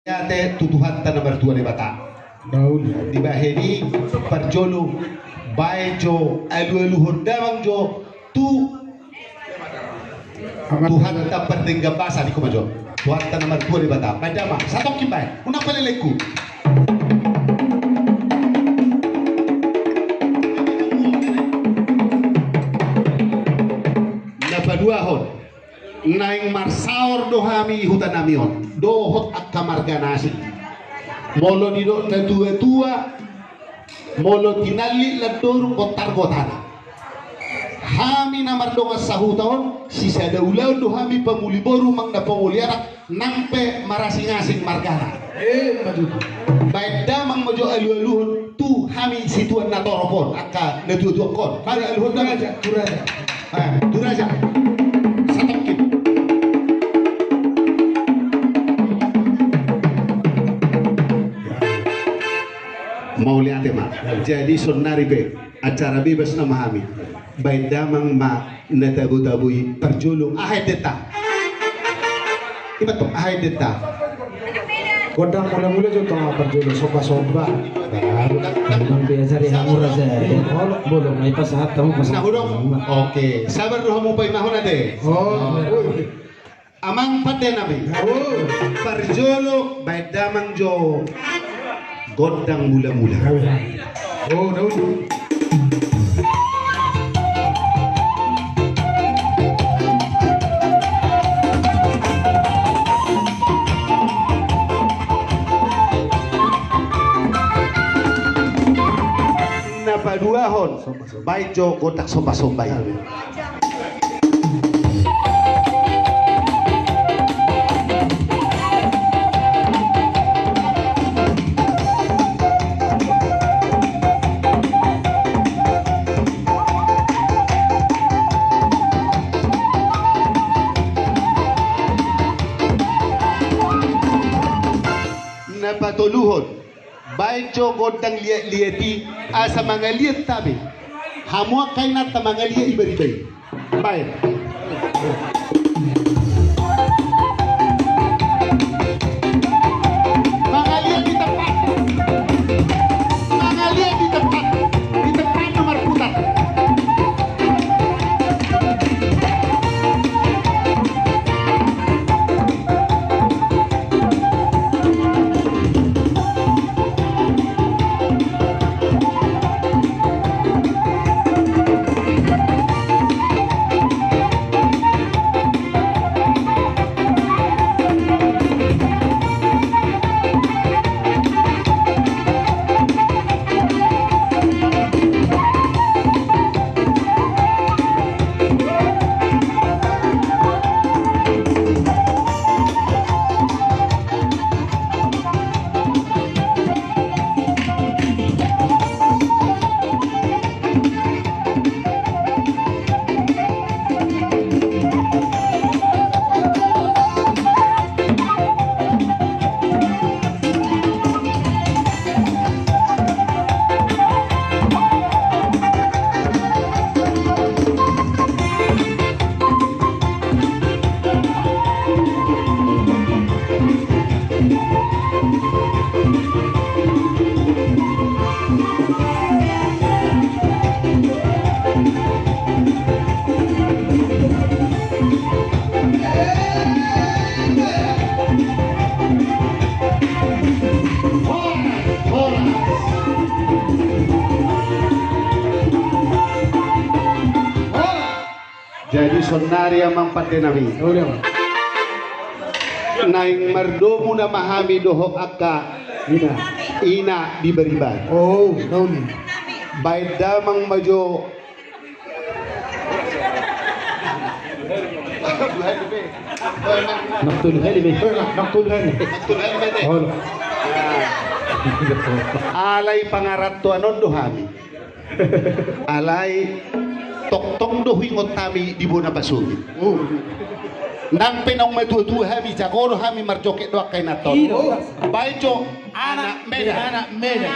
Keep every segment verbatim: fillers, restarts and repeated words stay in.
Mauliate tu Tuhanta na martua Debata. Dibahen i parjolo baen jo alualuhon damang jo tu Tuhanta pardenggan basa, ninna ma jo. Tuhanta na martua Debata. Baen damang, satongkin baen. Unang palelengku. Na paduahon. Naeng marsaor do hami hutanami on dohot angka marga na asing. Molo didok natuatua, molo tinallik landorung gontar gotana. Hami na mardongan sahuta on, sisada ulaon do hami pangoli boru manang na pangoli anak, nang pe marasingasing margana. Baen damang ma jo alualuhon tu hami situan na torop on, angka natuatua on. Baen alualuhon damang. Turaja, turaja. Satongkin. Mauliate ma. Jadi saonnari pe acara bebas nama hami. Baen damang ma na tabotaboi parjolo. Aha endenta? Ima tong, aha endenta? Gondang mulamula jo tong parjolo, sombasomba. Baru gondang diajari hamu raja. Bolong ma ipasahat hamu pasahat. Oke, sabar do hamu paimahon ate. Amang pandenami. Parjolo baen damang jo gondang mulamula. Na paduahon. Baen jo gondang sombasomba i. Na patoluhon. Baen jo gondang liatliat i asa mangaliat hami. Hamu angka inanta mangaliat i bariba i. Baen. Mangaliat di tempat. Mangaliat di tempat. Di tempat nomor putar. Jadi saonnari amang pandenami. Naeng mardomu nama hami dohot angka ina di bariba. Baen damang ma jo. Nang tolu hali be. Nang tolu hali. Alai pangarantoan on do hami. Alai tongtong do huingot hami di bona pasogit. Nang pe naung matuatua hami, jago do hami marjoget do angka inanta on. Baen jo. Anak Medan. Anak Medan.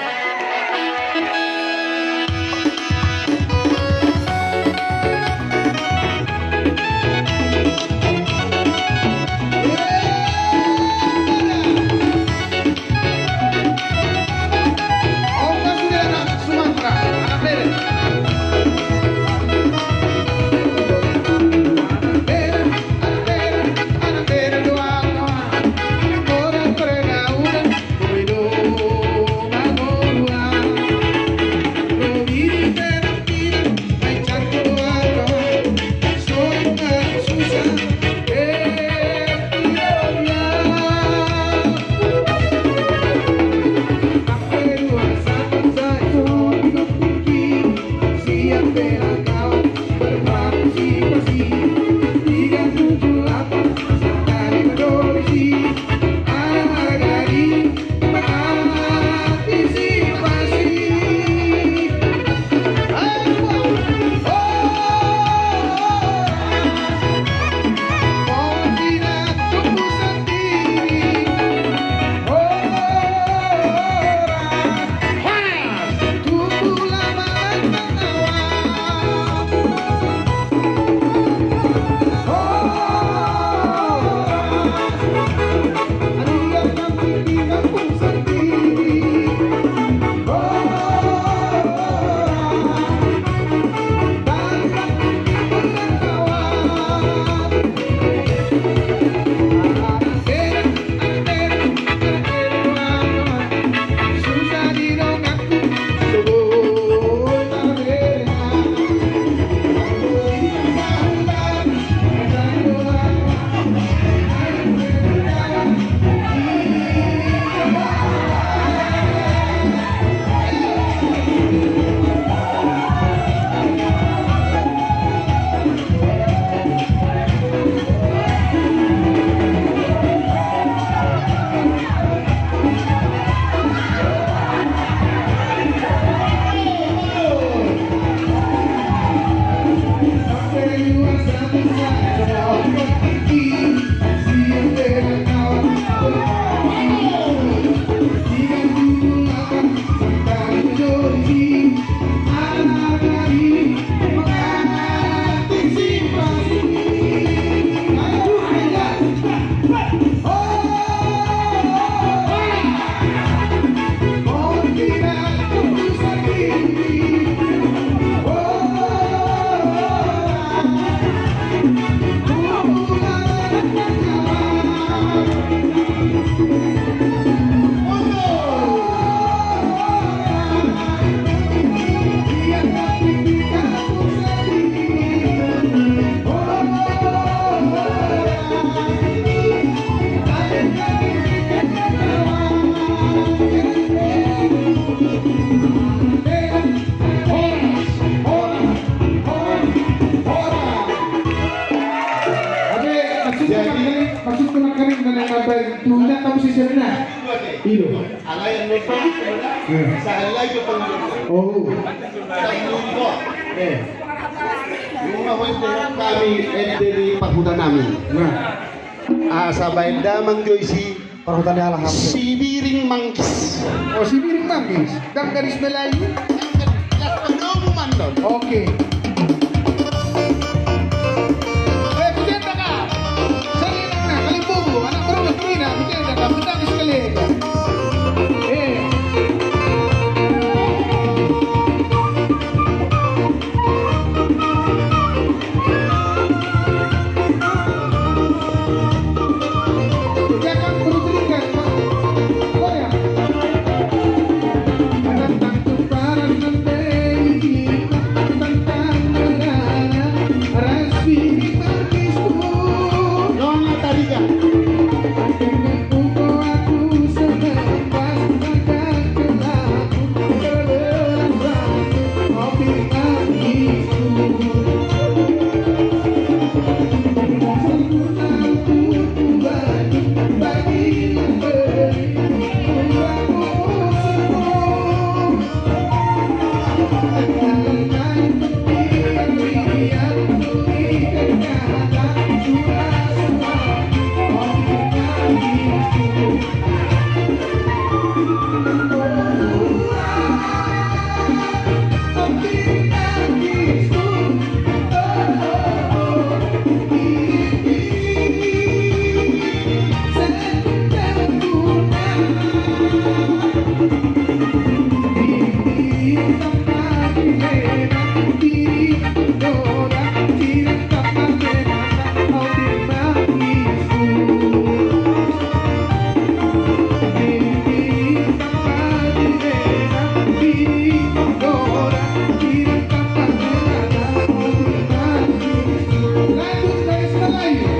Sirna. Ido. Alai annon. Hmm. Sahali lagi pangaduan. Oh. Sahali lagi. Eh. Nunga hoi hami ende di parhutanami. Nah. Asa baen damang jo i si parhuta ni halak. Sibiring Manggis. Oh, Sibiring Manggis. Ndang gadis Melayu? Las pandomu mandon. Oke. Eh, Pujendaka. Sari nang na, Kalimbubu, anak berumah Cina, Pujendaka, petani sekali. Eh.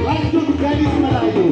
Lanjut gadis Melayu.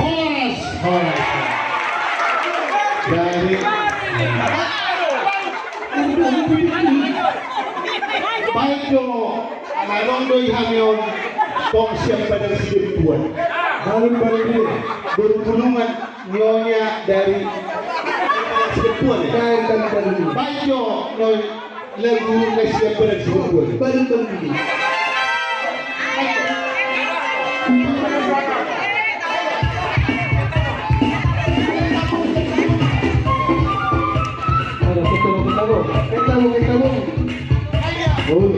Horas, horas. Jadi, baik jo, ala adong do i hami on, tong siap pada si Dempuan. Balun, balun i. Boru Bulungan, nyonya dari si Dempuan ya? Baik, balun, balun i. Baik jo, noi. Lagu na siap pada si Dempuan. Baru kembali. Ada satu lagi tamu. Eh, tamu, eh, tamu. Oh.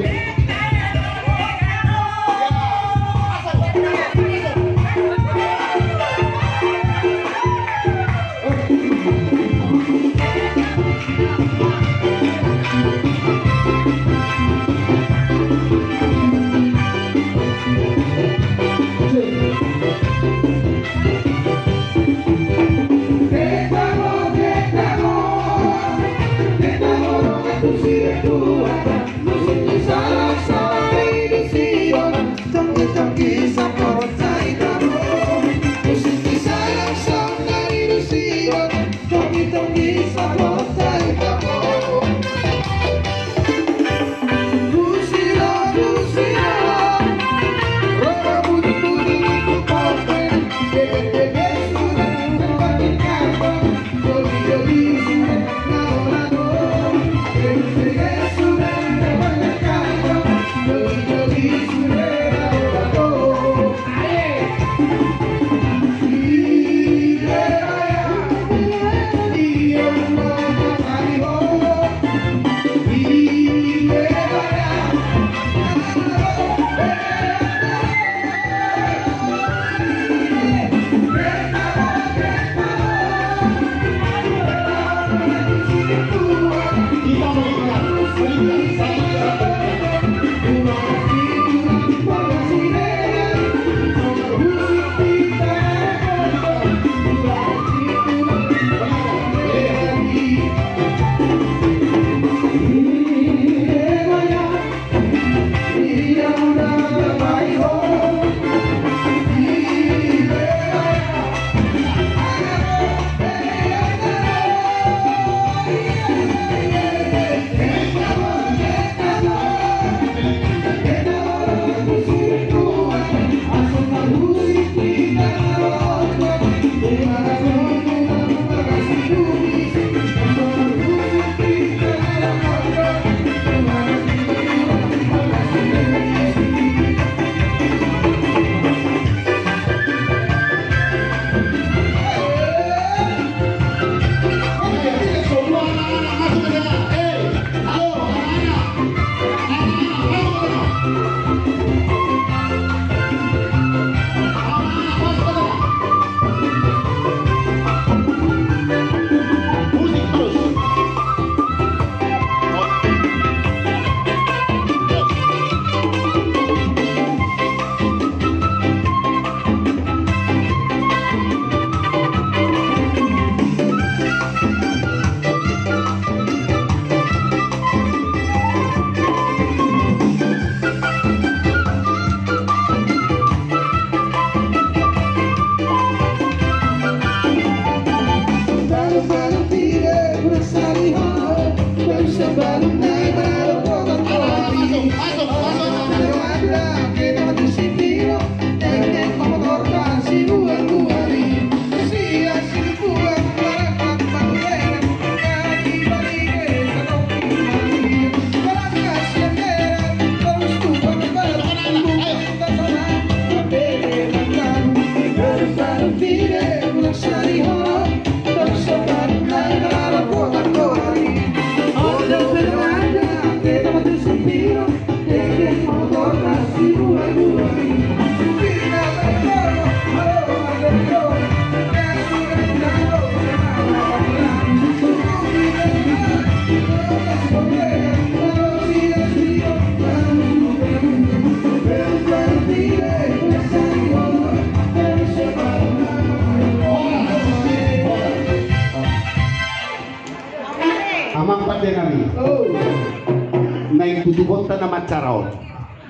Dubonta na mansara on.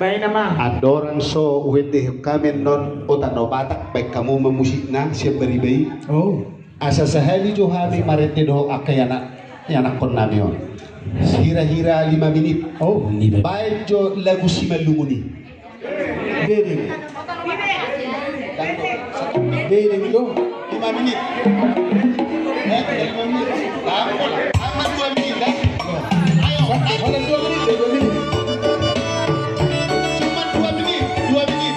Baen nama. Andorang so huendehon hami annon otak na Batak, baen hamu ma musikna sian bariba i. Oh. Asa sahali jo hami marende dohot angka i anak, i anakkon nami on. Hira-hira lima minit. Oh. Baen jo lagu Simalungun i. Bede. Bede jo. Lima minit. Eh, lima minit. Aman, aman dua minit, eh. Ayo, ayo. Dua minit, dua minit. Cuma dua minit, dua minit.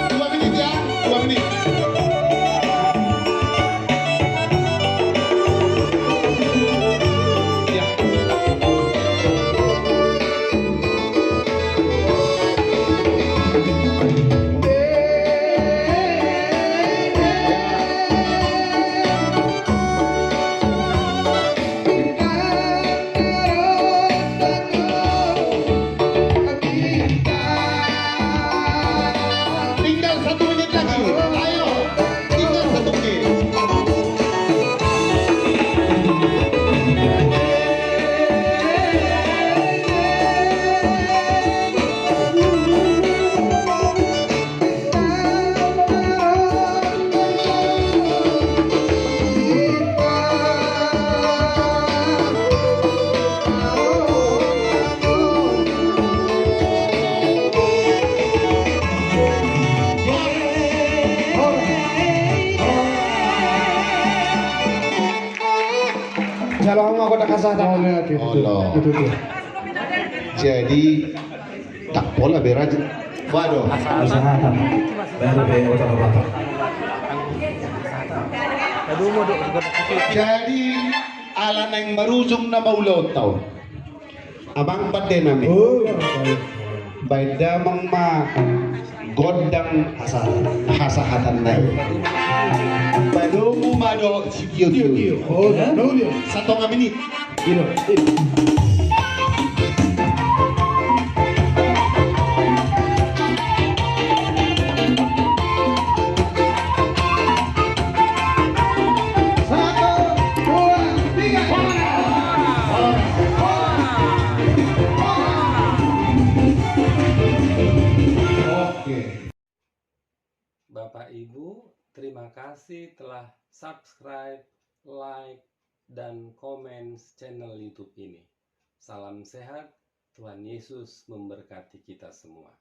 Dua minit ya, dua menit. Ya. Tinggal satu menit lagi. Ayo. Tinggal satu menit. Jalo hamu angka na kasada. Jadi, tak pola be rajin. Waduh. Usahakan. Baru be otak-otak. Jadi, ala naeng marujung nama ulaonta on. Amang pande nami. Oh. Baen damang ma gondang hasahatan nai. Palomo ma dohot sitiotio. Oh, satonga menit. Bapak Ibu, terima kasih telah subscribe, like, dan komen channel YouTube ini. Salam sehat, Tuhan Yesus memberkati kita semua.